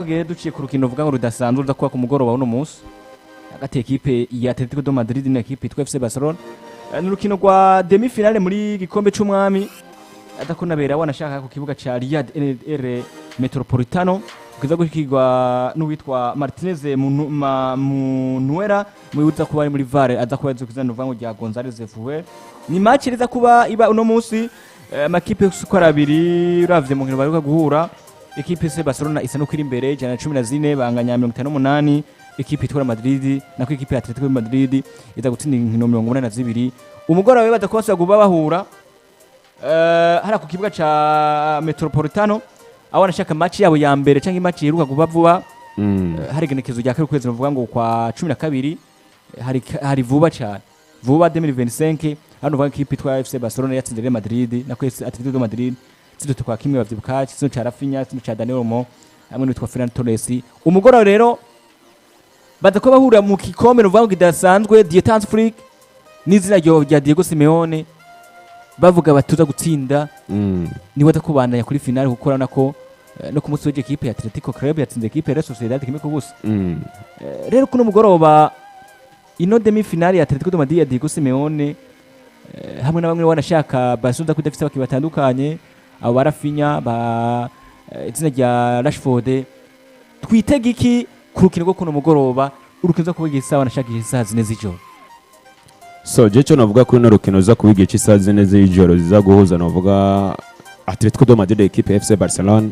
Tugiye duciye ku rukino ruvuga ngo rudasanzwe ruza kuba ku mugoroba w'uno munsi hagati ekipe ya Atletico de Madrid na ekipe yitwa FC Barcelona. Ni urukino rwa demi finale muri gikombe c'umwami adakunabera wanashaka ku kibuga ca Riyadh NR Metropolitano, kiza gushikirwa n'uwitwa Martinez Munuera mwibuza kuba ari muri VAR, aza kuba yaje kuzana uvango rya Gonzalez Fuer. Ni match riza kuba iba uno munsi. Amakipe uko ari abiri, uravye mu nkino baheruka guhura, ekipe FC Barcelona isa nuko iri imbere 114, banganya 58. Ekipe itwara Madrid, nako ekipe ya Atletico de Madrid iza gutsinda inkino 82. Umugoroba baza kuba basubira kuba bahura hariya ku kibuga ca Metropolitano, aho wanashaka match yabo ya mbere canke match iheruka kuba vuba. Hari igenekezo rya kabiri ukwezi bavuga ngo kwa 12, hari vuba cyane, vuba 2025. Hano uvuga ikipe itwa FC Barcelona yatsinze Real Madrid, nako FC Atletico de Madrid 3-1. Bavyibuka igitsindo ca Raphinha, igitsindo ca Dani Olmo hamwe n'uwitwa Ferran Torres. Umugoroba rero baza kuba bahura mu kikombe ruvuga ngo kidasanzwe. Dieter Flick n'izina rya Diego Simeone bavuga batuza gutsinda niwe aza kubandanya kuri finale, kuko urabona ko no ku munsi w'ejo ekipe ya Atletico Club yatsinze ekipe ya Real Sociedad 1-0. Rero kuno mugoroba ino demi finale ya Atletico de Madrid ya Diego Simeone hamwe na bamwe wanashaka Barcelona ko idafise abakinnyi batandukanye, abo ba Raphinha, ba izina rya Rashford, twitega iki ku rukino rwo kuno mugoroba, urukino rwo kuba isaha wanashaka isaha 4 z'ijoro? So je cyo navuga kuri runo rukino ruza kuba igihe cy'isaha 4 z'ijoro ziza guhuza navuga Atletico de Madrid, equipe FC Barcelona,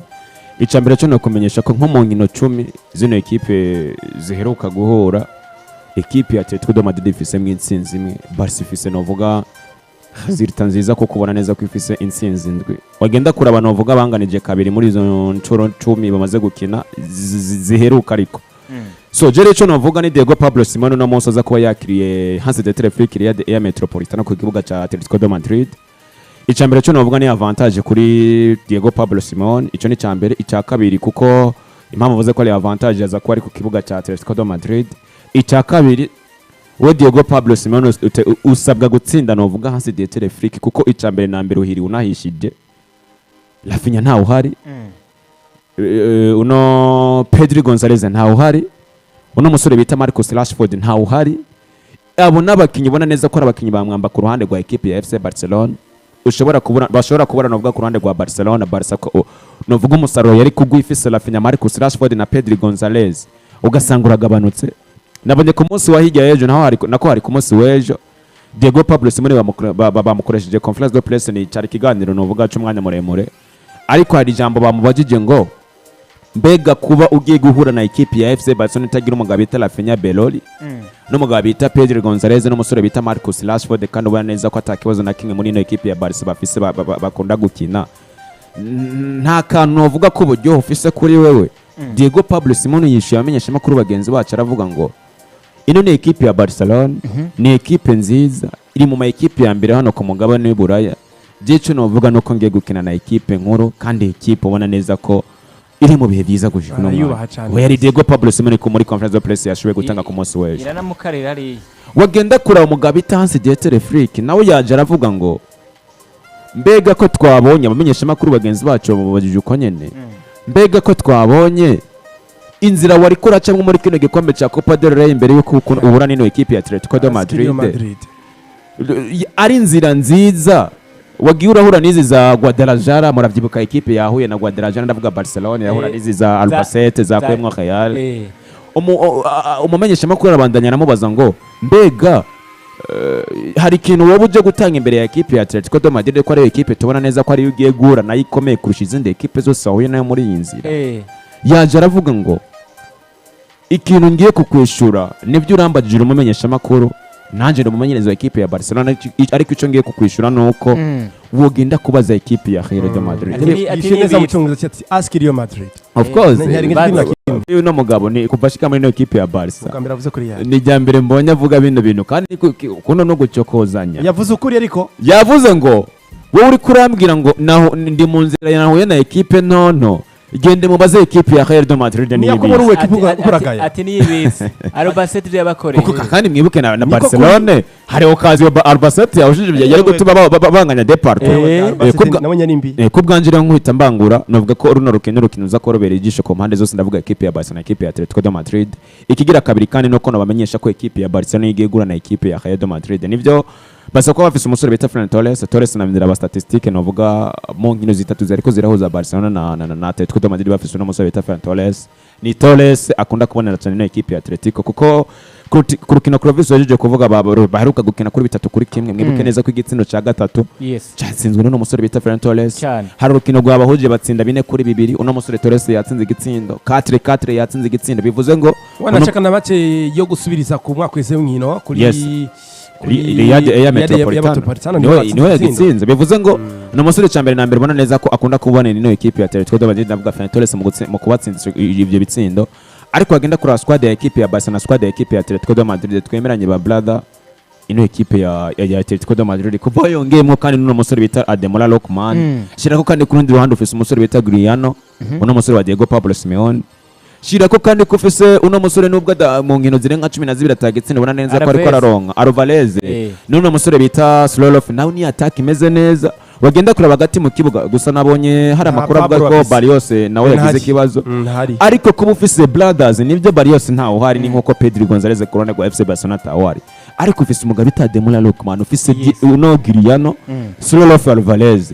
icya mbere cyo nakumenyesha ko nko mu nkino 10 zino ekipe ziheruka guhura, ekipe ya Atletico de Madrid ifisemo intsinzi imwe, Barca ifise navuga résultat nziza kuko ubona neza ko ifise intsinzi ndwi. Wagenda kure abantu bavuga banganije kabiri muri izo nshuro 10 bamaze gukina ziheruka. Ariko so je rero ico novuga ni Diego Pablo Simeone uno munsi aza kuba yakiriye Hansi Dieter Flick Riyad Air Metropolitano ku kibuga ca Atletico de Madrid. Icya mbere cyo novuga ni avantage kuri Diego Pablo Simeone, ico ni icya mbere. Icya kabiri, kuko impamvu mvuze ko ari avantage, aza kuba ari ku kibuga ca Atletico de Madrid. Icya kabiri, we Diego Pablo Simeone usabwa gutsinda novuga Hansi Dieter Flick, kuko icya mbere na mbere uhiriwe unahishije, Raphinha ntawe uhari, uno Pedri Gonzalez ntawe uhari, uno musore bita Marcus Rashford ntawe uhari. Abo n'abakinnyi ubona neza ko ari abakinnyi bamwamba ku ruhande rwa ekipe ya FC Barcelona, ushobora kubura bashobora kubura novuga ku ruhande rwa Barcelona. Barca ko novuga umusaruro yari kugwa ifise Raphinha, Marcus Rashford na Pedri Gonzalez ugasanga uragabanutse. Nabonye ku munsi wa hirya y'ejo naho hari, nako hari ku munsi w'ejo, Diego Pablo Simeone bamukoresheje conférence de presse, ni cyari ikiganiro novuga cy'umwanya muremure, ariko hari ijambo bamubajije ngo mbega kuba ugiye guhura na ekipi ya FC Barcelona itagira umugabo bita Raphinha Belloli n'umugabo bita Pedro Gonzalez n'umusore bita Marcus Rashford, kandi ubona neza ko atakibazo na kimwe muri ino ekipi ya Barca bafise bakunda gukina, nta kantu novuga ko uburyohe ufise kuri wewe? Diego Pablo Simeone yishuye abamenyeshamakuru bagenzi bacu, aravuga ngo ino ni ekipi ya Barcelona, ni ekipe nziza iri mu ma ekipe ya mbere hano ku mugabane w'Iburaya. Icyo novuga nuko ngiye gukina na ekipe nkuru kandi ekipe ubona neza ko iri mu bihe byiza gushika uno Barayubaha mwanya. cane. We yari Diego Pablo Simeone ko muri conférence de presse yashoboye gutanga ku munsi w'ejo. Iranamukarira hariya. Wagenda kuraba umugabo bita Hansi Dieter Flick, nawe yaje aravuga ngo mbega ko twabonye, abamenyeshamakuru bagenzi bacu bamubajije uko nyene, mbega ko twabonye inzira wari kuracamwo muri kino gikombe cya Copa del Rey imbere y'uko uhura n'ino ekipe ya Atletico de Madrid. Madrid ari inzira nziza wagiye urahura n'izi za Guadalajara, muravyibuka ekipe yahuye na Guadalajara, ndavuga Barcelona yahura n'izi za Albacete zakuyemwo Real. Umumenyeshamakuru arabandanya aramubaza ngo mbega hari ikintu wowe uje gutanga imbere ya ekipe ya Atletico de Madrid, ko ari ekipe tubona neza ko ariyo ugiye guhura nayo ikomeye kurusha izindi ekipe zose wahuye nayo muri iyi nzira? Yaje aravuga ngo ikintu ngiye kukwishura nibyo urambagije umumenyeshamakuru, nanjye ndi umumenyereza wa ekipe ya Barcelona, ariko icyo ngiye kukwishura ni uko wogenda kubaza ekipe ya Real de Madrid. Ati Yishuye neza mu nibitse. cyongereza ati ask Real Madrid. Of course. Ntiyari nk'ikindi na kimwe. Uyu mugabo ni kuva ashika muri ino ekipe ya Barca, Ubwa mbere avuze kuri Real. Ni irya mbere mbonye avuga bino bintu, kandi kuno no gucokozanya. Yavuze ukuri ariko. Yavuze ngo wowe uri kurambwira ngo naho ndi mu nzira nahuye na ekipe ntonto. Gende mubaze ekipe ya Real de Madrid. Niyo niyibizi. kubura uwe ekipe ukuragaya. Ati niyibitse Albacete ibyo yabakoreye. Kuko kandi mwibuke na Niko. Barcelone hari occasion Albacete yahushije yari gutuma banganya depart. Albacete nawe nyari mbi. Ku bwanjye rero nkuhita mbangura, navuga ko runo rukino urukino uza kuba ijisho ku mpande zose, ndavuga ekipe ya Barcelona na ekipe ya Atletico de Madrid. Ikigira kabiri kandi nuko nabamenyesha ko ekipe ya Barcelona igiye igura na ekipe ya Real de Madrid, nivyo basa kuba bafise umusore bita Ferran Torres. Torres na ba statistique, novuga mu nkino zitatu zariko zirahuza Barcelona na Atletico de Madrid, bafise uno musore bita Ferran Torres. Ni Torres akunda kubonera cyane ino ekipe ya Atletico, kuko ku rukino Clovis yajeje kuvuga baheruka gukina kuri 3-1, mwibuke neza ko igitsindo ca gatatu cyatsinzwe n'uno musore bita Ferran Torres. Hari urukino rwabahuje batsinda 4-2, uno musore Torres yatsinze igitsindo, 4-4 yatsinze igitsindo, bivuze ngo Wanashaka na make yo gusubiriza ku mwaka wese w'inkino kuri kuri Riyad Air Riyad Metropolitano Metropolitano niwe niwe yatsinze. yagitsinze. Bivuze ngo ni umusore cya mbere na mbere ubona neza ko akunda kubonera ino ekipe ya Atletico de Madrid, ndavuga Ferran Torres, mu kubatsinda ibyo bitsindo. Ariko agenda kuri squad ya ekipe ya Barcelona, squad ya ekipe ya Atletico de Madrid, twemeranye ba brother, ino ekipe ya Atletico de Madrid kuva yongeyemo kandi n'uno musore bita Ademola Lookman, shirako kandi ku rundi ruhande ufise umusore bita Giuliano, uno musore wa Diego Pablo Simeone, shirako kandi ko ufise uno musore nubwo mu nkino zirenga 12 atagitsinda, ubona neza ko ariko Alvarez. araronka Alvarez, n'uno musore bita Sorloth nawe ni attack imeze neza. Wagenda kuraba hagati mu kibuga gusa, nabonye hari Nta amakuru avuga Pablo ko afise. Barrios nawe yagize Ntahari. ikibazo. Ntahari. Ariko kuba ufise brothers, nibyo Barrios ntawe uhari, ni nkuko Pedri Gonzalez ku ruhande rwa FC Barcelona atawuhari, ariko ufise umugabo bita Ademola Lookman, ufise uno Giuliano, Sorloth, Alvarez,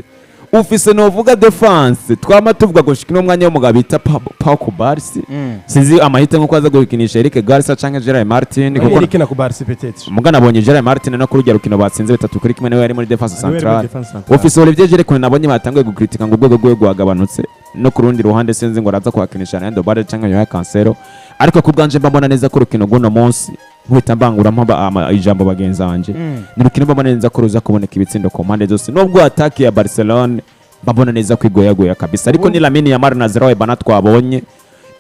ufise novuga defense twama tuvuga gushika ino mwanya w'umugabo bita Pau Cubarsi. Sinzi amahitamo ko aza gukinisha Eric Garcia canke Gerard Martin, kuko Eric na Cubarsi peut-être. muga nabonye Gerard Martin no kuri urya rukino batsinze 3-1 niwe yari muri defense Niwe yari muri centrale. defense centrale. Ufise Olivier Giroud nabonye batanguye gukritika ngo urwego rwiwe rwagabanutse, no ku rundi ruhande sinzi ngo araza kuhakinisha Leandro Barre canke Joao Cancelo. Ariko ku bwanje mba mbona neza ko urukino rw'uno munsi, nkubita mbanguramo ijambo bagenzi banje, ni urukino mba mbona neza ko ruza kuboneka ibitsindo ku mpande zose, nubwo attaque ya Barcelone mba mbona neza ko igoyagoya kabisa. Ariko ni Lamine Yamal na Zerawe Bana twabonye,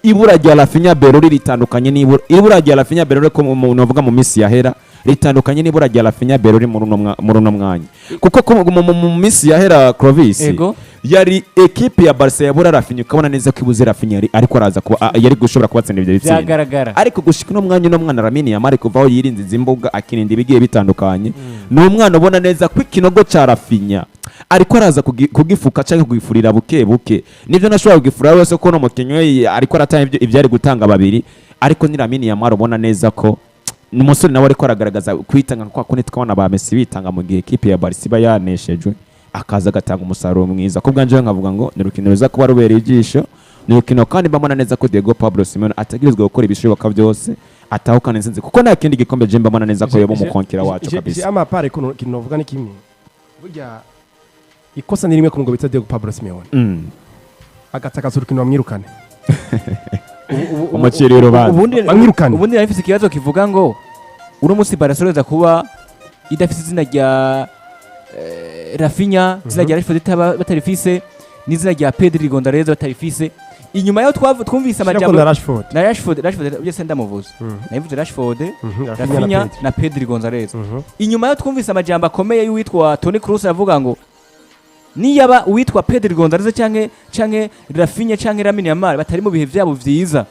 ibura rya Raphinha Berori ritandukanye n'ibura ibura rya Raphinha Berori ko novuga mu minsi yahera ritandukanye n'ibura rya Raphinha Berori muri uno mwanya, kuko mu minsi yahera, Clovis, yari ekipe ya Barca yabura Raphinha ukabona neza ko ibuze Raphinha ariko araza kuba yari gushobora kubatsinda ibyo bitsinda. Byagaragara. Ariko gushika uno mwanya, uno mwana Lamine Yamal kuva aho yirinze izi mbuga akirinda ibigiye bitandukanye, ni umwana ubona neza ko ikinogo ca Raphinha ariko araza kugifuka cyangwa kugifurira buke buke. Nibyo nashobora kugifurira wese ko no mukinnyi we ariko aratanga ibyo ari gutanga babiri, ariko ni Lamine Yamal ubona neza ko ni umusore nawe ariko aragaragaza kwitanga kwa kundi twabona ba Messi bitanga mu gihe ekipe ya Barca iba yaneshejwe, akaza agatanga umusaruro mwiza. Ku bwanje nkavuga ngo ni urukino ruza kuba rubereye ijisho, ni urukino kandi mbona neza ko Diego Pablo Simeone ategerezwa gukora ibishoboka byose atahukana intsinzi, kuko nta kindi gikombe je mbona neza ko yoba umukonkera wacu kabisa. Ama pare ko kintu novuga ni kimwe, burya ikosa ni rimwe ku mugabo bita Diego Pablo Simeone, agatakaza urukino bamwirukane. Umuciriye urubanza. Ubundi Bamwirukane. Ubundi nari mfise ikibazo kivuga ngo uno munsi Barcelona iza kuba idafise izina rya Raphinha, izina rya Rashford batarifise, n'izina rya Pedri Gonzalez batarifise, inyuma yaho twumvise Shirako amajambo na Rashford. Na Rashford. Rashford byose ndamuvuze, nabivuze Rashford, Raphinha na Raphinha Pedri. na Pedri Gonzalez. Inyuma yaho twumvise amajambo akomeye y'uwitwa Toni Kroos avuga ngo niyaba uwitwa Pedri Gonzalez canke Raphinha canke Lamine Yamal batari mu bihe vyabo vyiza,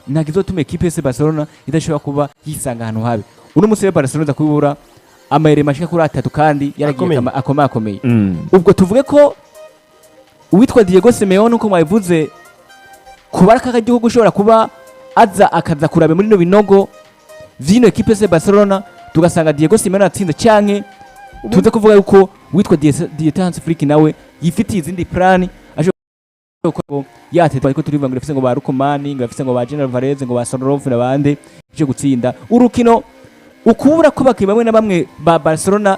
ntabwo izotuma ekipe FC Barcelona idashobora kuba yisanga ahantu habi. Uno munsi rero Barcelona iza kubura amayere mashika kuri atatu kandi yaragiye Akomeye. Akomeye akomeye. Ubwo tuvuge ko uwitwa Diego Simeone, uko mwabivuze, kuba ari gihugu ushobora kuba aza akaza kuraba muri bino binogo vy'ino ekipe FC Barcelona, tugasanga Diego Simeone atsinze, canke tuze kuvuga yuko uwitwa Dieter Hans Flick nawe yifitiye izindi plan ashobora ko yatetwa, ariko turivuga ngo ifise ngo ba Lookman, ngo ifise ngo ba General Alvarez, ngo ba Sorloth n'abandi ije gutsinda urukino. Ukubura ko bakinnyi bamwe na bamwe ba Barcelona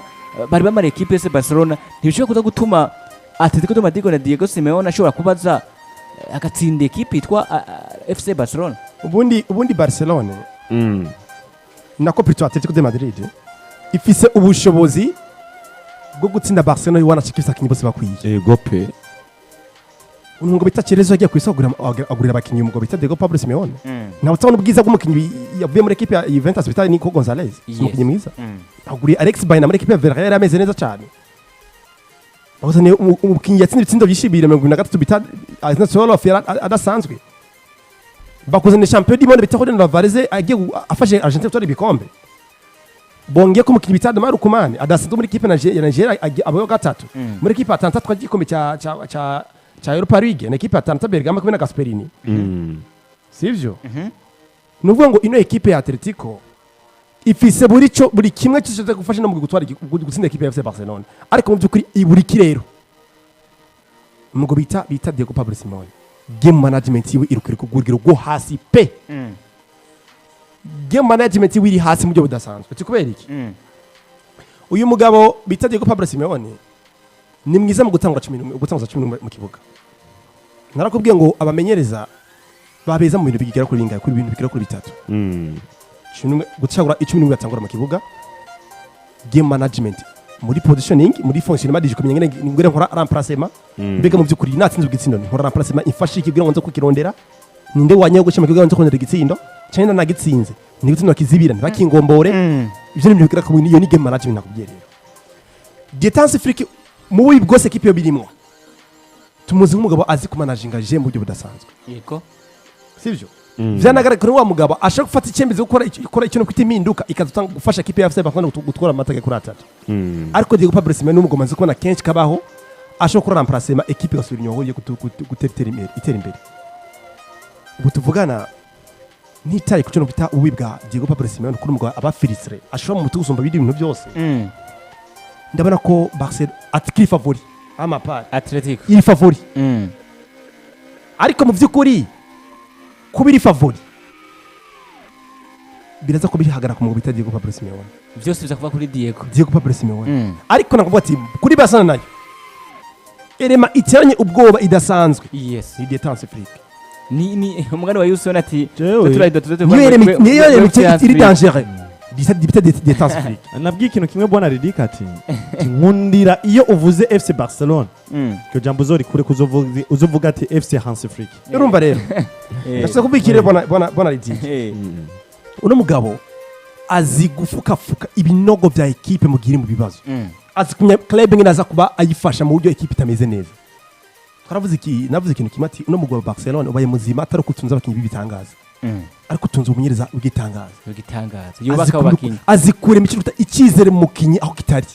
bari bamara ekipe FC Barcelona ntibishobora kuza gutuma Atletico de Madrid na Diego Simeone ashobora kubaza agatsinda ekipe yitwa FC Barcelona. Ubundi Barcelone, nako plutôt Atletico de Madrid, ifise ubushobozi bwo gutsinda Barcelona wanashika ifise abakinyi bose bakwiye. Yego pe. Umuntu ngo bita Cerezo yagiye ku isoko agurira abakinyi umugabo bita Diego Pablo Simeone. Ntabwo utabona ubwiza bw'umukinyi yavuye muri ekipe ya Juventus bita Nico Gonzalez, umukinyi mwiza. Aguriye Alex Baena muri ekipe ya Villarreal, ameze neza cyane. Bakuzaniye umukinnyi yatsinze ibitsindo byinshi 223 bita Alexander Sorloth adasanzwe. Bakuzaniye champion du monde bita Julian Alvarez, agiye afashe Argentina gutwara ibikombe. Bongeye ko umukinnyi bita Ademola Lookman adasanzwe muri équipe ya Nigeria, abayo gatatu muri équipe Atalanta, twari igikombe ca Europa League na équipe Atalanta Bergamo kumwe na Gasperini, sivyo? Ni ukuvuga ngo ino équipe ya Atletico ifise buri cyo, buri kimwe cyose gufasha no mu gutwara gutsinda équipe ya FC Barcelona. Ariko mu by'ukuri iburi ki rero umugabo bita Diego Pablo Simeone, game management yiwe iri ku rugero rwo hasi pe. Game management yiwe iri hasi mu buryo budasanzwe. Ati kubera iki? Uyu mugabo bita Diego Pablo Simeone ni mwiza mu gutangura 11, gutanguza 11 mu kibuga. Narakubwiye ngo abamenyereza babeza mu bintu bigera kuri bingahe? Kuri bintu bigera kuri bitatu. 11, gucagura 11 batangura mu kibuga, game management muri positioning, muri fonctionnement dije, kumenya ngene ngere nkora remplacement. Mbega mu by'ukuri natsinze igitsindo, nkora remplacement imfashe iki kugira ngo nze kukirondera? Ninde wanyaye gushyira mu kibuga ngo nze kurondera igitsindo cyane? Nagitsinze, ni igitsindo kizibira ntibakingombore. Ivyo ni ibintu bigera ku, iyo ni game management nakubwiye. Rero Dieter Hansi Flick, mu bubi bwose équipe yo birimwo, tumuzi nk'umugabo azi kumanaginga jeu mu buryo budasanzwe. Sivyo? Vyanagaragara ko wa mugabo ashaka gufata icyemezo, gukora ikintu kwita impinduka, ikaza gufasha équipe ya FC Barcelona gutwara amateka kuri atatu. Ariko Diego Pablo Simeone n'umugabo amaze kubona kenshi kabaho, ashobora gukora remplacement, équipe igasubira inyuma yo gutera itera imbere. Ubu tuvugana, ntitaye ku kintu bita ububi bwa Diego Pablo Simeone, kuri umugabo aba frustré, ashobora mu mutwe gusumba ibindi bintu byose. Ndabona ko Barcelona atikiri favori amapari. Atletico. Iri favori. Ariko mu by'ukuri kuba iri favori biraza ko bihagarara ku mugabo bita Diego Pablo Simeone. Byose biza kuva kuri Diego. Diego Pablo Simeone. Ariko nakuvuga ati kuri Barcelona nayo élément iteranye ubwoba idasanzwe ni Dieter Hansi Flick. Ni umugani wa Yusuf ati Jewe. turahita tuze. Niyo élément, niyo élément iri dangereux bita Dieter Hansi Flick. Nabwiye ikintu kimwe bwana Ridika ati nkundira iyo uvuze FC Barcelona, iryo jambo uzorikure ko uzovuga ati FC Hansi Flick. Urumva rero, ndashaka kubikire bwana Ridiki, uno mugabo azi gufukafuka ibinogo bya équipe mu gihe iri mu bibazo, azi kumenya club ngene aza kuba ayifasha mu buryo équipe itameze neza. Twaravuze iki? Navuze ikintu kimwe ati uno mugabo wa Barcelona ubaye muzima, atari uko utunze abakinnyi b'ibitangaza, ariko utunze umumenyereza w'igitangaza. Igitangaza Azi yubaka abakinnyi. Azi kurema ikintu bita icyizere mu mukinnyi aho kitari.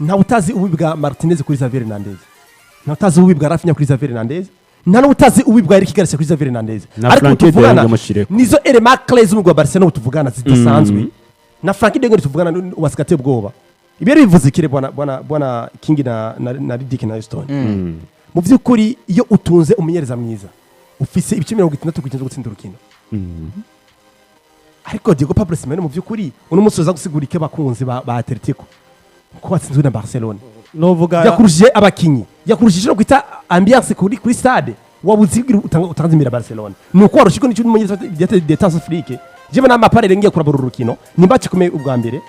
Ntawe utazi ububi bwa Martinez kuri Xavier Hernandez, ntawe utazi ububi bwa Raphinha kuri Xavier Hernandez, nta n'utazi ububi bwa Eric Garcia kuri Xavier Hernandez. Na Ariko Frenkie de tuvugana Jong amushireko. nizo éléments clés z'umugwi wa Barcelona tuvugana zidasanzwe. Na Frenkie de Jong tuvugana wasigate ubwoba. Ibyo rero bivuze ikire, bwana King na Ridic na Stone? Mu by'ukuri iyo utunze umumenyereza mwiza, ufise ibice 60% byo gutsinda urukino. Ariko Diego Pablo Simeone, mu by'ukuri uno munsi uza gusigura icyo abakunzi ba Atletico ko batsinzwe na Barcelona? Novuga Yakurushije abakinyi, yakurushije no kwita ambiance kuri stade. Wabuze ibwira utanze imbere ya Barcelona, nuko warushiko n'icyo umumenyereza Dieter Hansi Flick. Jewe n'amaparere ngiye kurabura urukino nimba kikomeye ubwa mbere,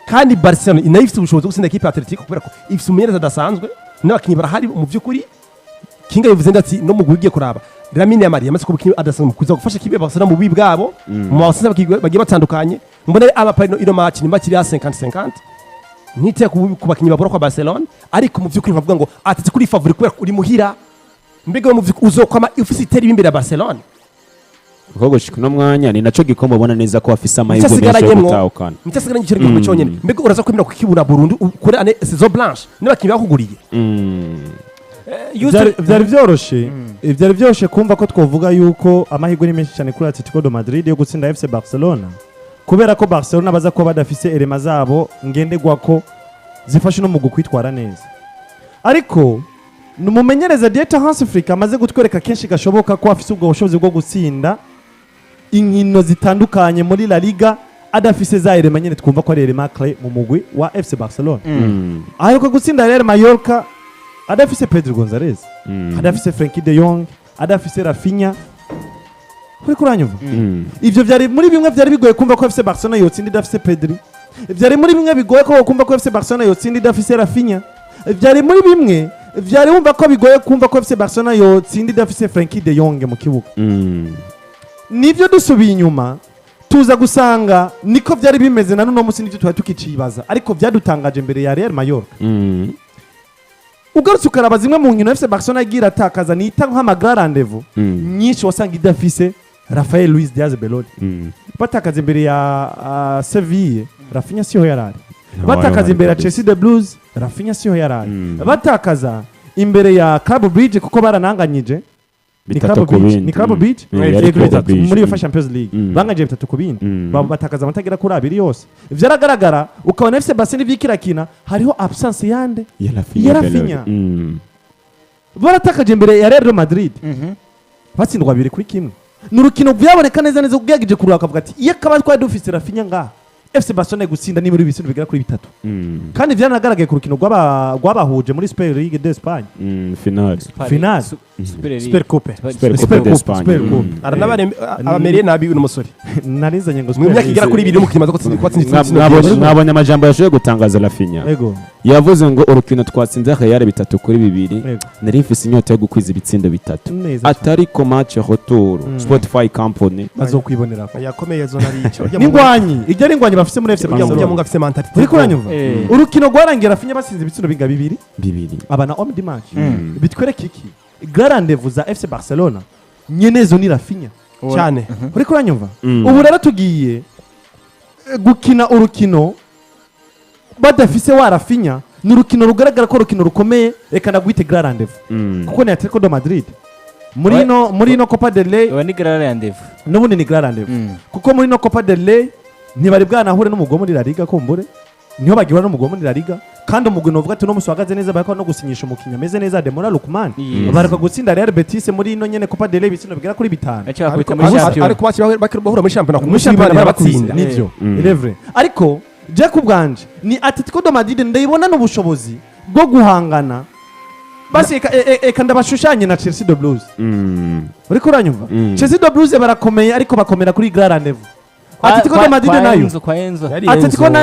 kandi Barcelona inayo ifite ubushobozi bwo gutsinda équipe ya Atletico kubera ko ifite umumenyereza adasanzwe n'abakinyi barahari. Mu by'ukuri Kinga bivuze ndati no mu ugiye kuraba Lamine Yamal yamaze kuba umukinyi adasanzwe mu kuza gufasha équipe ya Barcelona mu bubi bwabo, mu basanzwe bagiye batandukanye. Mbona aba ino match nimba kiri ya 50-50, ntiteye ku bakinyi babura kwa Barcelona. Ariko mu by'ukuri nkavuga ngo Atletico uri favori kubera ko uri muhira. Mbega mu by'ukuri uzokwama ufise iteri imbere ya Barcelona? Kuko gushika uno mwanya ni naco gikombe ubona neza ko afise amahirwe menshi yo Nicyo gutahukana. Nicyo asigaranye icyo gikombe cyonyine. Mbega uraza kwemera kukibura burundu, ukore année saison blanche n'abakinyi bakuguriye? Byari byoroshe kumva ko twovuga yuko amahirwe ni menshi cyane kuri Atletico de Madrid yo gutsinda FC Barcelona, kubera ko Barcelona baza kuba badafise éléments zabo ngenderwako zifasha no mu kwitwara neza. Ariko ni umumenyereza Dieter Hans Flick amaze gutwereka kenshi gashoboka ko afise ubwo bushobozi bwo gutsinda inkino zitandukanye muri La Liga adafise za éléments nyene twumva ko ari éléments clé mu mugwi wa FC Barcelona. Aheruka gutsinda Real Mallorca adafise Pedro Gonzalez, adafise Frenkie de Jong, adafise Raphinha. Uriko uranyumva? Ivyo vyari muri bimwe vyari bigoye kumva ko FC Barcelona yotsinda idafise Pedri. Vyari muri bimwe bigoye ko kumva ko FC Barcelona yotsinda idafise Raphinha. Vyari muri bimwe vyari wumva ko bigoye kumva ko FC Barcelona yotsinda idafise Frenkie de Jong mu kibuga. Nivyo, dusubiye inyuma tuza gusanga niko vyari bimeze na nuno musi, nivyo twari tukicibaza, ariko vyadutangaje mbere ya Real Mallorca. Ugarutse ukaraba zimwe mu nkino FC Barcelona yagiye iratakaza nita nk'ama grand rendez-vous nyinshi, wasanga idafise Rafael Luis Diaz Beloli. Batakaza imbere ya Seville, Raphinha siho yarari. Batakaza imbere ya Chelsea the Blues, Raphinha siho yarari. Batakaza imbere ya Club Brugge, kuko barananganyije, ni 3 Club ku Brugge, bindi. ni Club Brugge. Yari Yego, Club 3 Brugge. muri UEFA Champions League. Banganyije 3-2. Batakaza amanota agera kuri 2 yose. Vyaragaragara, ukabona FC Barcelona ivyo ikirakina hariho absence yande? Ya Raphinha. Ya Raphinha. Beloli. Baratakaje imbere ya Real Madrid, batsindwa 2-1. Ni urukino byaboneka neza neza, ugerageje kurura akavuga ati iyo akaba twari dufise Raphinha ngaha, FC Barcelona gutsinda nibura ibitsindo bigera kuri 3. Kandi vyanagaragaye ku rukino rwabahuje muri Super Ligue d'Espagne. Finale. Finale. Super League. Super Coupe. Super Coupe Super Coupe, d'Espagne. Super Coupe. Aranabare abamereye nabi uno musore. Narizanye ngo Mu Super myaka League. igera kuri 2 umukinnyi amaze gutsinda ibitsindo byinshi. Mwabonye amajambo yashoboye gutangaza Raphinha? Ego. Yavuze ngo urukino twatsinze Real 3-2, Ego. nari mfise inyota yo gukwiza ibitsindo 3. Neza cyane. Atari ko match retour, Spotify Company Bazokwibonera. Yakomeye zona arica. N'ingwanyi, iryo ari ingwanyi bafise muri FC Ujya Barcelona. mungu afise mentalité. Uriko uranyumva? Eh. Urukino rwarangiye Raphinha batsinze ibitsindo binga 2. 2. Aba na homme du match. Bitwereka iki? Grand rendez-vous za FC Barcelona nyenezo ni Raphinha. Cyane. Uriko uranyumva? Mm. Ubu rero tugiye gukina urukino badafise wa Raphinha. Ni urukino rugaragara ko urukino rukomeye, reka ndagwite grand rendez-vous, kuko ni Atletico de Madrid muri ino Copa del Rey. Uba ni grand rendez-vous. N'ubundi ni grand rendez-vous, kuko muri ino Copa del Rey ntibari bwanahure n'umugwi wo muri La Liga. Kumbure niho bagihura n'umugwi wo muri La Liga, kandi umugwi novuga ati uno musi uhagaze neza, bariko no gusinyisha umukinnyi ameze neza, Ademola Lookman. Baruka gutsinda Real Betis muri ino nyene Copa del Rey ibitsindo bigera kuri 5. Baca bakubita muri Ariko shampiyona. ariko bakiri bahura muri shampiyona ku Muri munsi shampiyona w'Imana barabatsinda. barabatsinda. Nivyo, il ariko je ku bwanje ni Atletico de Madrid ndayibona n'ubushobozi bwo guhangana. Basi eka ndabashushanye na Chelsea de Blues. Uriko uranyumva? Mm. Chelsea de Blues barakomeye, ariko bakomera kuri grand rendez-vous. Atletico de Madrid Kwa nayo Enzo, kwa Enzo. Yari Atletico Enzo. na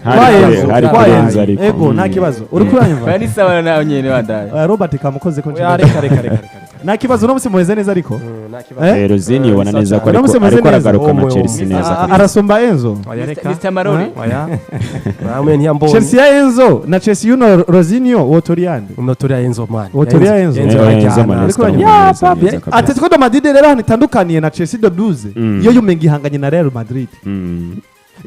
Hari kwa kure, Enzo, hari kwa kure Enzo. Enzo ariko. Ego, nta kibazo, uriko uranyumva? Oya, ni sawa nawe nyene bandaye. Robert kamukoze ko. Oya, reka reka reka reka. Nta kibazo, uno musi mumeze neza ariko. Nta kibazo. Eh? Rozini ubona neza ko Uno ariko musi mumeze ariko neza. aragaruka na Oh, Chelsea oh. neza. Arasumba Enzo. Oya, reka. Mr Marori. Oya. Namwe ntiyambonye. Chelsea ya Enzo na Chelsea y'uno Rosinho, wotoriyande? Notoria Enzo man. Wotoria Enzo. Enzo Eh, Enzo arajyana. Maresca Ariko mumeze ya, neza kabisa. Atletico de Madrid rero hano itandukaniye na Chelsea de Blues, iyo yumenga ihanganye na Real Madrid.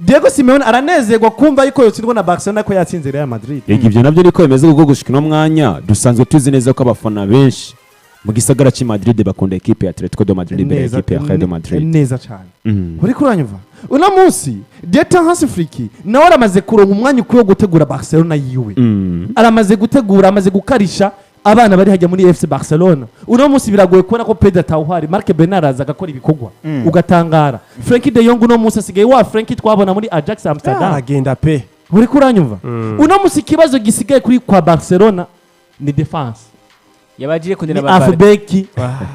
Diego Simeone aranezerwa kumva yuko yotsindwa na Barcelona ko yatsinze Real Madrid. Yego, ibyo nabyo niko bimeze, kuko gushika uno mwanya dusanzwe tuzi neza ko abafana benshi mu gisagara cy'i Madrid bakunda ekipe ya Atletico de Madrid imbere ya ekipe ya Real de Madrid. Neza cyane. Uriko uranyumva? Uno munsi Dieter Hans Flick nawe aramaze kuronka umwanya ukwiye wo gutegura Barcelona yiwe. Aramaze gutegura, amaze gukarisha abana bari hajya muri FC Barcelona. Uno munsi biragoye kubona ko Pedro atawuhari, Marc Bernal araza agakora ibikorwa ugatangara. Frenkie de Jong uno munsi asigaye wa Frenkie twabona muri Ajax Amsterdam. Aragenda pe. Uriko uranyumva? Uno munsi ikibazo gisigaye kuri kwa Barcelona ni défense, Yabagiye ni kundira Babare. half-back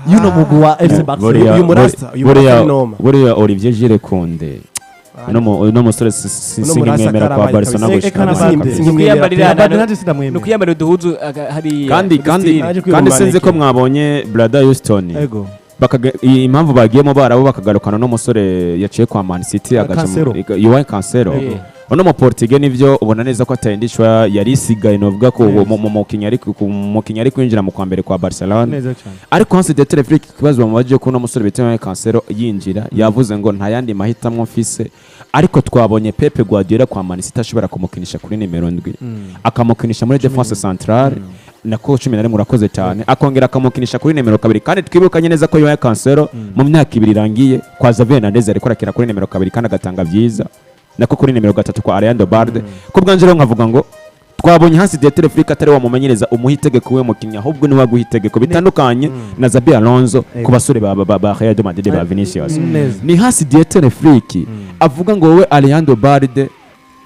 y'uno mugwi wa FC Barcelona. Uyu murasta, uyu murasta ni noma. Buriya Olivier Giroud Koundé, uno musore Uno murasta sinkimwemera kwa karabaye Barcelona kabisa. gushika Eka na uno mwaka Barde. kabisa. Sinkimwemera pe. Kwiyambarira Barde nanjye sindamwemera. Ni ukuyambarira uduhuzu hariya. Kandi kandi udustyle. Naje kandi kwiyumva sinzi ko Nike. mwabonye Brother Houston. Ego. Iyi impamvu bagiyemo barabo bakagarukana n'umusore yaciye kwa Man City agaca Cancelo. Joao Cancelo. Ego. Uno mu Portugal nivyo ubona neza ko atayindishwa yari isigaye, novuga ko mu mukinnyi ari ku mukinnyi ari kwinjira mu kwa mbere kwa Barcelona. Neza cyane. Ariko Hans Dieter Flick, ikibazo bamubajije ko uno musore bita Joao Cancelo yinjira, yavuze ngo nta yandi mahitamo mfise, ariko twabonye Pep Guardiola kwa Man City ashobora kumukinisha kuri nimero 7, akamukinisha muri défense centrale nako 11, urakoze cyane, akongera akamukinisha kuri nimero 2. Kandi twibukanye neza ko Joao Cancelo mu myaka 2 irangiye kwa Xavi Hernandez ariko arakina kuri nimero 2 kandi agatanga byiza, nako kuri nimero 3 kwa Alejandro Balde. Ku bwanje rero nkavuga ngo twabonye Hans Dieter Flick atari wamumenyereza umuha itegeko we mukinnyi, ahubwo niwe aguha itegeko, bitandukanye na Xabi Alonso ku basore ba Real de Madrid ba Vinicius. Neza. Ni Hans Dieter Flick avuga ngo wowe Alejandro Balde,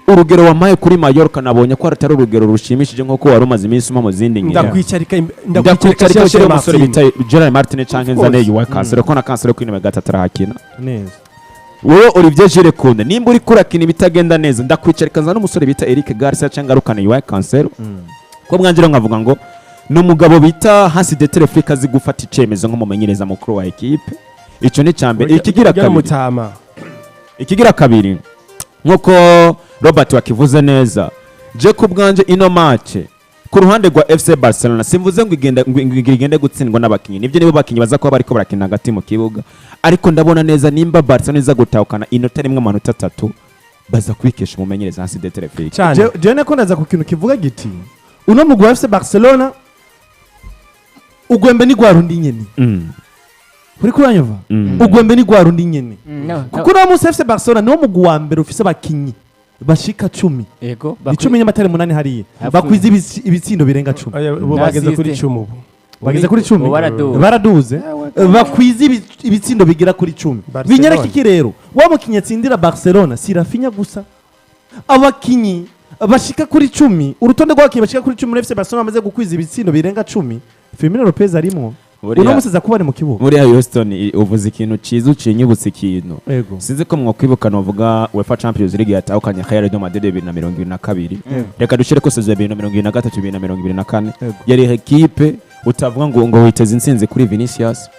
urugero wampaye kuri Mallorca nabonye ko atari urugero rushimishije nk'uko wari umaze iminsi umpa mu zindi nkino. Ndakwicarika Ndakwicarika ushyire umusore Martin. bita Gerard Martin canke Of course. nzane Joao Cancelo, ko na Cancelo kuri nimero 3 arahakina. Neza. Wowe Olivier Giroud Koundé, nimba uri kurakina ibitagenda neza, ndakwicarika nzana n'umusore bita Eric Garcia cyangwa ngarukane Joao Cancelo. Ko bwanjye nkavuga ngo ni umugabo bita Hans Dieter Flick azi gufata icemezo nk'umumenyereza mukuru wa ekipe. Ico ni icambere. Ikigira Ujya kabiri, n'umutama. ikigira kabiri, nk'uko Robert wakivuze neza, je ku bwanje ino match Ku ruhande rwa FC Barcelona, simvuze ngo igenda ngo igende gutsindwa n'abakinyi, nibyo, nibo bakinyi baza kuba bariko barakina hagati mu kibuga, ariko ndabona neza nimba Barcelona iza gutahukana inota rimwe, amanota atatu, baza kwikesha umumenyereza Hansi Dieter Flick. Cyane. Jewe nako ndaza ku kintu kivuga giti uno mugwi wa FC Barcelona ugwembe ni gwa rundi nyene. Uriko uranyumva? Mm. Ugwembe ni gwa rundi nyene, No, kuko uno munsi FC Barcelona niwo mugwi wa mbere ufise abakinyi bashika 10, yego. 10 n'amatari 8 hariya, Hafi. bakwiza ibitsindo birenga 10. Oya, ubu bageze kuri Assist. 10 ubu. Bageze kuri 10. Ubu baraduze. Baraduze, bakwiza ibitsindo bigera kuri 10. Barcelona. Binyereka iki rero? Wa mukinyi atsindira Barcelona si Raphinha gusa. Abakinyi bashika kuri 10, urutonde rw'abakinyi bashika kuri 10 muri FC Barcelona bamaze gukwiza ibitsindo birenga 10, Fermin Lopez arimwo. Uno munsi aza kuba ari mu kibuga. Muri Houston uvuze ikintu ciza, uciye unyibutsa ikintu. Yego. Sinzi ko mwokwibuka, novuga UEFA Champions League yatahukanye Real de Madrid 2022, reka dushire ko saison ya 2023, 2024, Yego. yari equipe utavuga ngo witeze intsinzi kuri Vinicius,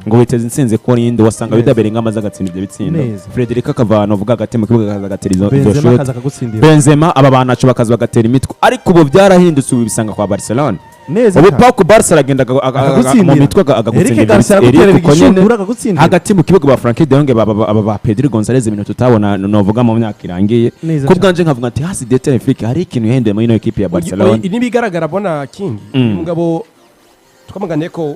ngo witeze intsinzi kuri inde, wasanga Neza. Jude Bellingham aza agatsinda ibyo bitsindo, Neza. Frederico akavana uvuga hagati mu kibuga akaza agatera izo Benzema shot, akaza akagutsindira. Benzema, aba bantu aco bakaza bagatera imitwe, ariko ubu byarahindutse, ubu bisanga kwa Barcelona. Neza Ubu cyane. Pau Barca aragenda Akagutsindira. mu mitwe akagutsindira. Eric Garcia aragutera Eric uko nyene. igishundura akagutsindira. Hagati mu kibuga ba Frenkie de Jong, aba ba Pedri Gonzalez, ibintu tutabona novuga mu myaka irangiye. Neza Ku cyane. bwanje nkavuga ati Hansi Dieter Flick hari ikintu yahinduye muri ino equipe ya Barcelona. Nibigaragara bona King, umugabo twamaganiye ko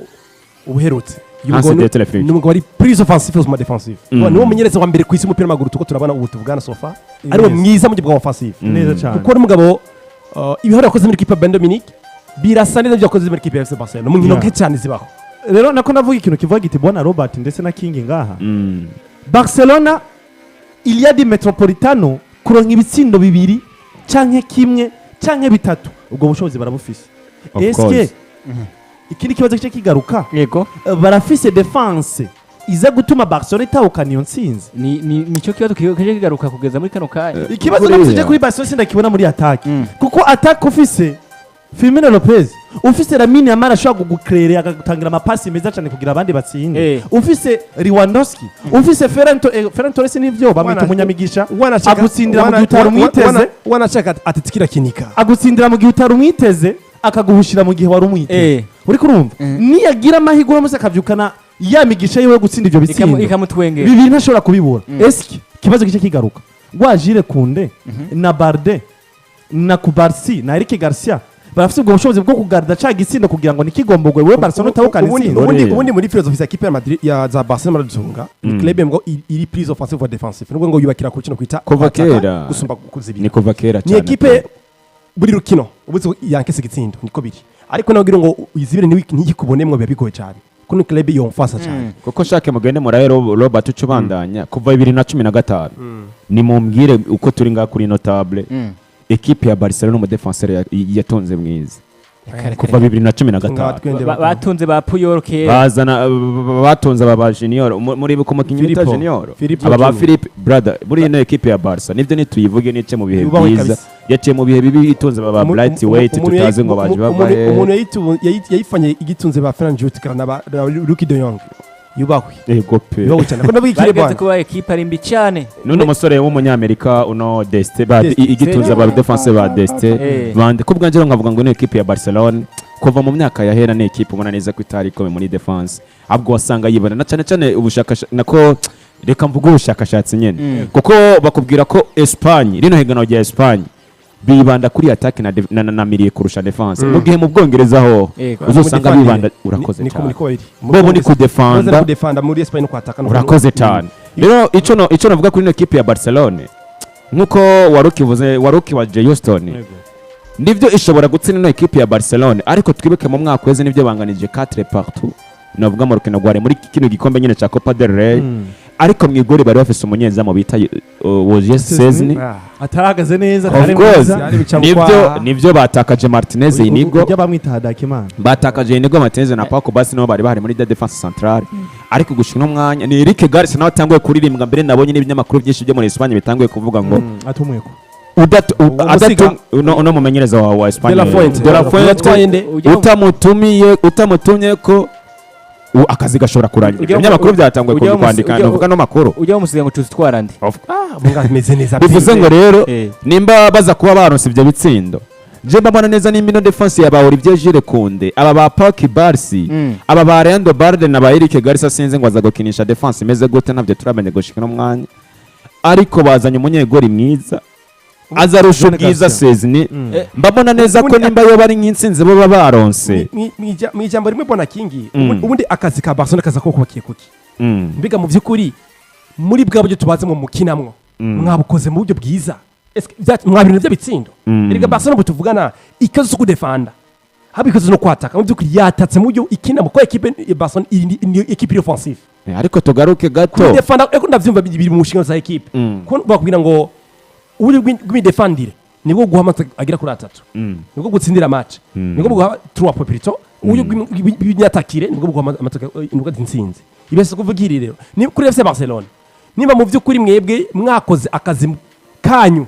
ubuherutse. Uyu Hansi mugabo Dieter Flick. ni umugabo ari plus offensif que défensif. Niwo mumenyereza wa mbere ku isi w'umupira w'amaguru tuko turabona ubu tuvugana so far ariwe Neza. mwiza mu buryo bwa offensive, Neza cyane. kuko ni umugabo ibihoro yakoze muri equipe ya Bayern Munich birasa neza ibyo yakoze muri equipe ya FC Barcelona mu nkino nke cyane zibaho. Rero nako navuga ikintu kivuga giti bwana Robert ndetse na King ngaha, Barcelona Iliadi Metropolitano kuronka ibitsindo bibiri canke kimwe canke bitatu, ubwo bushobozi barabufise. Of Eske course. ikindi kibazo kice kigaruka, Yego. Barafise défense iza gutuma Barcelona itahukana iyo ntsinzi? Ni nicyo kibazo kije kigaruka kugeza muri kano kanya. Ikibazo Buriya. namusije kuri Barcelona sindakibona muri attaque, kuko attaque ufise Firmino Lopez, ufise Lamine Yamal ashobora kugukrere akagutangira amapasi meza cyane kugira abandi batsinde, ufise Lewandowski, ufise Ferran Torres, nivyo bamwita umunyamigisha, agutsindira mu gihe utari umwiteze. Wanashaka Atletico irakinika. Agutsindira mu gihe utari umwiteze, akaguhushira mu gihe wari umwiteze. Uriko urumva, niyagira amahirwe uno munsi akavyukana ya migisha yiwe yo gutsinda ivyo bitsindo Ikamutwengera. bibiri, ntashobora kubibura. Eske ikibazo gice kigaruka rwa Jules Koundé na Balde na Cubarsi na Eric Garcia, barafite ubwo bushobozi bwo kugarda ca gitsindo kugira ngo ntikigombogwe, wewe Barcelona utahukana Ubundi intsinzi? ubundi Buriya. ubundi muri philosophie ya équipe ya Madrid ya za Barcelona maradunga ni club ngo iri plus offensive que defensive, nubwo ngo yubakira ku kino kwita Kuva kwataka kera. gusumba kuzibira. Ni kuva kera Ni cyane. equipe buri rukino ubuze yankese igitsindo niko biri, ariko nawe ugira ngo uyizibire ntigikubonemwo biba bigoye cyane kuko ni club yomfasa cyane. Kuko shake mugende murabe Robert uca ubandanya kuva 2015, nimumbwire uko turi ngaha kuri ino table, equipe ya Barcelona umudefenseur yatonze mwiza kuva 2015? Twende. Batunze ba Puyol kera. Bazana batonze aba ba junior, muribuka umukinnyi bita Filippo. junior, Filippo aba ba Junior. Philippe brother. Muri ino equipe ya Barca, nivyo nituyivuge nice mu bihe Yubahwe byiza, kabisa. yaciye mu bihe bibi itunze aba ba Bright White tutazi ngo baje bava he. Umuntu yayifanye igitunze ba Ferran Jutgla na ba na Luki de Jong, yubahwe. Ego pe. Yubahwe cyane ko ndavuga ikire Barigeze bwana. kuba ekipe ari mbi cyane. None umusore w'umunyamerika uno Deste ba Deste. igitunze aba defense ba Deste bande. Ku bwanjye rero nkavuga ngo ni equipe ya Barcelona kuva mu myaka yahera ni equipe ubona neza ko itari ikomeye muri defense, ahubwo wasanga yibona na cyane cyane ubushakashatsi, nako reka mvuge ubushakashatsi nyene, kuko bakubwira ko Espagne rino higanwa rya Espagne bibanda kuri attaque na milieu kurusha defense, mu gihe mu Bwongereza ho uzosanga bibanda, urakoze cyane, Niko biri. Bobo ni kudefanda. Kudefanda muri Espagne no kwataka no Urakoze cyane. Rero ico navuga kuri ino equipe ya Barcelone, nkuko warukivuze, waruki wa Houston, nibyo ishobora gutsinda ino equipe ya Barcelone, ariko twibuke mu mwaka weze nibyo banganije 4 partout, navuga mu rukino rwari muri kino gikombe nyine cya Copa del Rey, ariko mu igori bari bafise umunyezamu bita Wojciech Szczesny. Atarahagaze neza, Of atari course. mwiza. Byari bica mu Nibyo, kwaha. nibyo batakaje Martinez Inigo. Ujya bamwita Hadakimana. Batakaje Inigo Martinez na Paco Bassi, nabo bari bahari muri de defense centrale, ariko gushika uno mwanya ni Eric Garcia nawe atanguye kuririmbwa. Mbere nabonye n'ibinyamakuru byinshi byo muri Espagne bitanguye kuvuga ngo Atumweko. Uwo musiga- uno mumenyereza wa Espagne De La Fuente. De La Fuente. Yatwaye nde? Utamutumiye, utamutumye ko akazi gashobora kurangira. Ibinyamakuru byatanguye kwandika, nuvuga no makuru. Ujya umusiga ngo tuzi twara nde? Ah, munga ameze neza. Bivuze ngo rero nimba baza kuba baronse ibyo bitsindo Je mbabona neza nimba ino défense ya ba Olivier Jules Koundé, aba ba Pau Cubarsi, aba ba Leandro Balde na ba Eric Garcia, sinzi ngo aza gukinisha défense imeze gute, ntabyo turamenye gushika no mwanya, ariko bazanye umunyegori mwiza azarusha John ubwiza Garcia. Szczesny. Mbabona neza ko Ubundi- nimba yo bari nk'intsinzi baba baronse. Mu ijambo rimwe, bona Kingi, ubundi akazi ka Barcelona kaza ko kubakiye kuki? Mbega mu by'ukuri muri bwa buryo tubaze mu mukinamwo mwabukoze mu buryo bwiza? Eske mwabintu by'abitsindo? Erega Barcelona ubu tuvugana ikibazo cyo kudefanda haba ikibazo no kwataka. Mu by'ukuri yatatse mu buryo ikinamo ko ekipe ya Barcelona ni ekipe iri offensive. Ariko tugaruke gato. Kudefanda eko ndavyumva biri mu nshingano za ekipe, ko bakubwira ngo uburyo bw'imidefandire nibwo guha amanota agera kuri 3, nibwo gutsindira match, nibwo guha 3 points plutôt. Uburyo bw'imyatakire nibwo buguha amanota, nibwo intsinzi ibese. Kuvuga iri rero ni kuri FC Barcelona, niba mu by'ukuri mwebwe mwakoze akazi kanyu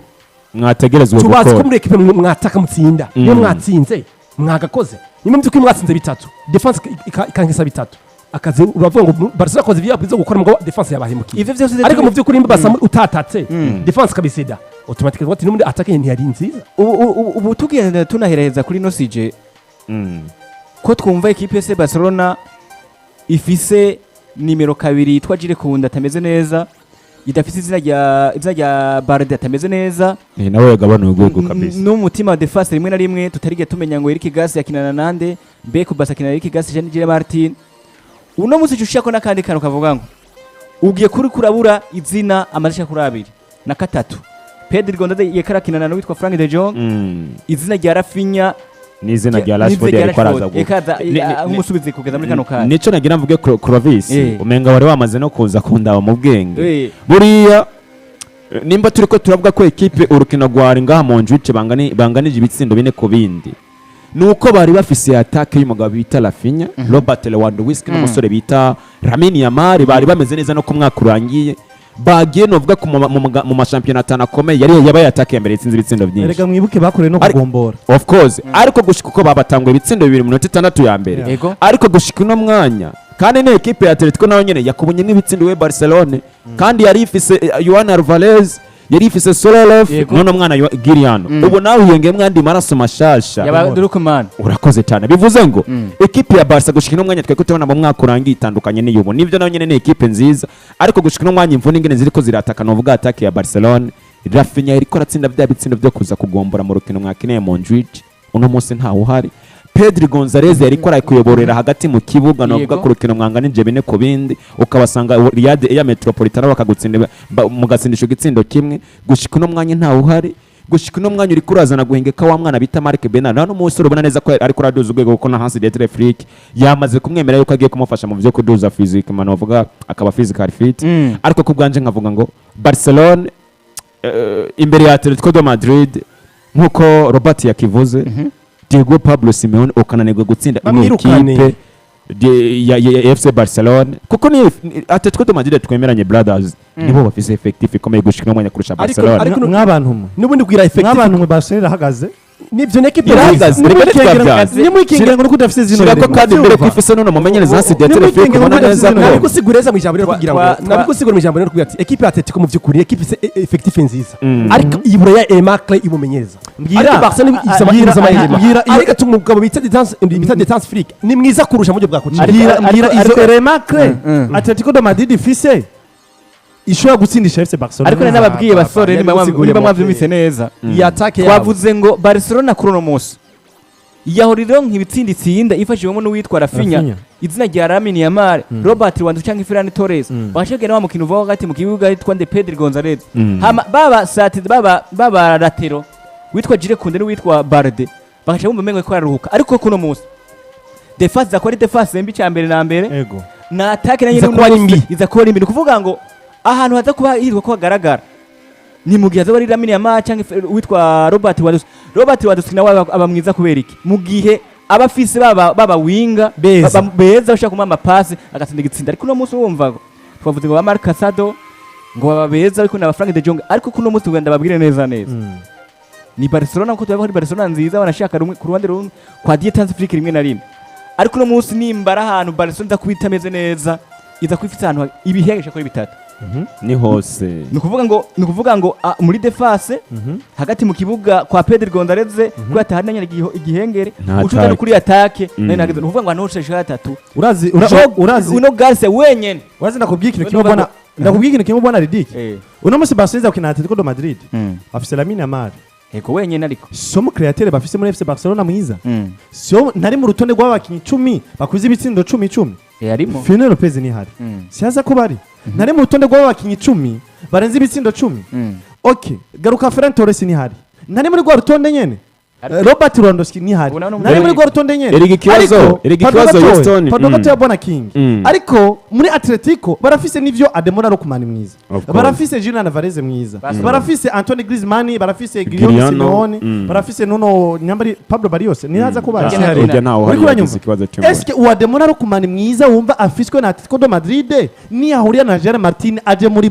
mwategerezwa tubazi ko gukora, muri ekipe mwataka mutsinda, niyo mwatsinze mwagakoze. Niba mu by'ukuri mwatsinze 3, défense ikankesa 3, akazi uravuga ngo Barcelona yakoze ibyo yabwiza gukora, ngo défense yabahemukiye. Ivyo vyose Ariko mu by'ukuri nimba basa utatatse, défense kabiseda automatique ati n'ubundi attaque ntiyari nziza. Ubu tugenda tunahereza kuri no sije ko twumva ekipe FC Barcelona ifise nimero 2 yitwa Jules Koundé atameze neza, idafise izina rya Balde atameze neza. Nawe yagabanuye urwego kabisa. N'umutima wa défense rimwe na rimwe tutarige tumenya ngo Eric Garcia akinana nande, mbe Kubasa akinana Eric Garcia Jean Gilles Martin. Uno munsi ushaka n'akandi kantu kavuga ngo ugiye kuri kurabura izina amazisha kuri abiri na katatu, Pedri Gonzalez yekarakinana n'uwitwa Frank de Jong, izina rya Raphinha n'izina rya Rashford yariko araza ekaza nk'umusubizi kugeza muri kano kanya. Nico nagira mvuge, Clovis, umenga wari wamaze no kuza kundaba mu bwenge. Buriya nimba turiko turavuga ko ekipe urukino rwari ngaha mu Montjuic banganije ibitsindo 4 ku bindi, nuko bari bafise attaque y'umugabo bita Raphinha, Robert Lewandowski n'umusore bita Lamine Yamal, bari bameze neza no ku mwaka urangiye bagiye novuga ku mu mashampiyona 5 akomeye yari yabaye attaque ya mbere itsinze ibitsindo byinshi. Erega mwibuke bakoreye no kugombora. Of course, ariko gushika uko babatanguye ibitsindo 2 mu minota 6 ya mbere, ariko gushika uno mwanya kandi ni ekipe ya Atletico nayo nyene yakubonye n'ibitsindo we Barcelone, kandi yari ifise Juan Alvarez, yari ifise Sorloth, none mwana Giriano, ubu nawe hiyongeyemo andi maraso mashasha. Yaba Druckmann. Urakoze cyane. Bivuze ngo ekipe ya Barca gushika uno mwanya twari tubona mu mwaka urangiye itandukanye n'iyubu. Nibyo, nayo nyene ni ekipe nziza, ariko gushika uno mwanya imvune ingene ziriko zirataka, novuga attaque ya Barcelone, Raphinha yariko aratsinda bya bitsindo byo kuza kugombora mu rukino mwakineye Montjuic, uno munsi ntawe uhari. Pedri Gonzalez yariko arakuyoborera hagati mu kibuga, novuga ku rukino mwanganije 4 ku bindi, ukabasanga Riyad ya Metropolitano bakagutsinda mugatsindisha igitsindo kimwe, gushika uno mwanya ntawe uhari. Gushika uno mwanya uriko urazana guhengeka wa mwana bita Marc Bernal, nta n'umusore ubona neza ko ariko araduza urwego, kuko na Hansi Dieter Flick yamaze kumwemera yuko agiye kumufasha mu byo kuduza physique, man bavuga akaba physical fit. Ariko ku bwanje nkavuga ngo Barcelone imbere ya Atletico de Madrid, nkuko Robert yakivuze, Diego Pablo Simeone ukananirwa gutsinda ino Bamwirukane. ekipe ya FC Barcelone, kuko ni Atletico de Madrid twemeranye, brothers, nibo bafise effectif ikomeye gushika umwanya kurusha Barcelone. Ariko Mwabantu mwe, n'ubundi kugira effectif mwabantu mwe, Barcelona irahagaze. Nibyo, ni ekipe Irahagaze, nziza. reka ntitwabyanze. Nimwikingire ngo nuko udafise zino Shirako rero. kandi mbere ko ifise none umumenyereza Hansi Dieter Flick Nimwikingire ubona ngo neza udafise ko zino. Nabigusigura neza mu ijambo rero kugira ngo nabigusigura mu ijambo rero kugira ati ekipe ya Atletico mu by'ukuri ekipe ifise effectif nziza, ariko ibura ya Emma Clay imumenyereza. Ariko Barcelona ifise ama éléments, ariko tumugabo bita Hansi Flick ni mwiza kurusha mu buryo bwa coaching. Mbwira izo éléments clés Atletico de Madrid ifise ishobora gutsindisha FC Barcelona. Ariko nababwiye basore, Yabigusiguriye nimba mu mwavyumvise neza, iyi attaque yabo. Twavuze ngo Barcelona kuri uno munsi yahora ironka ibitsinda itsinda ifashijwemo n'uwitwa Raphinha, Raphinha. izina rya Lamine Yamal, Robert Lewandowski cyangwa Ferran Torres, bashaka wa mukino uva hagati mu kibuga yitwa Nde Pedri Gonzalez, hama baba sati baba latéraux witwa Jules Koundé n'uwitwa Balde bagaca bumva umengo ko araruhuka. Ariko kuno munsi défense zakora ari défense mbi cya mbere na mbere na attaque nayo Iza kuba ari mbi. Iza kuba ari mbi. Ni ukuvuga ngo ahantu haza kuba hitwa ko hagaragara ni mu gihe azaba ari Lamine Yamal cyangwa uwitwa Robert Lewandowski. Robert Lewandowski nawe aba mwiza kubera iki? Mu gihe aba afise baba winga Beza. Beza ushaka kumuha amapasi agatsinda igitsinda. Ariko uno munsi wumva ngo twavuze ngo ba Marc Casado ngo baba beza, ariko na ba Frank de Jong, ariko kuno munsi tugenda babwire neza neza ni Barcelona, kuko tubaho ari Barcelona nziza banashaka rumwe ku ruhande rumwe kwa Dieter Hans Flick rimwe na rimwe. Ariko uno munsi nimba ari ahantu Barcelona iza kuba itameze neza, iza kuba ifite ahantu ibihegesha kuri bitatu. Ni hose. Ni ukuvuga ngo muri défense, hagati mu kibuga kwa Pedro Gonzalez, ko yatahananye igihengere. Nta Ucuza no attaque. kuri attaque nayo nageze, ni ukuvuga ngo hano hose atatu. Urazi urazi Uno Garcia wenyene. Urazi, ndakubwiye ikintu kimwe. Urumva Ubona, ndakubwiye ikintu kimwe, ubona Ridiki, uno munsi Barcelona iza gukina na Atletico de Madrid, bafise Lamine Yamal. Ego, wenyene ariko. Somo créateur bafise muri FC Barcelona mwiza, so ntari mu rutonde rw'abakinyi 10 bakuze ibitsindo 10 10. Arimo. Fermin Lopez ntihari. Siyaza ko bari ntari mu rutonde rw'abakinyi 10 barenze ibitsindo 10. Okay, garuka, Ferran Torres ntihari, ntari muri rwa rutonde nyene. Robert Lewandowski ntihari, Ubu nawe ni ntari muri rwa rutonde nyene. Erega ikibazo- Ariko, erega pardon ikibazo gatoya, Houston, pardon gatoya, Bona King. Ariko muri Atletico barafise n'ivyo Ademola Lookman mwiza, Of course. barafise Julian Alvarez mwiza, barafise Antoine Griezmann, barafise Guillaume Guiliano, Simeone, barafise nuno nyambari Pablo Barrios nihaza ko bari. Ujya Ujya ntawe uhari. Uriko uranyumva? Yagize ikibazo cy'imvune. Eske uwo Ademola Lookman mwiza wumva afiswe na Atletico de Madrid niyahurira na Gerard Martin aje muri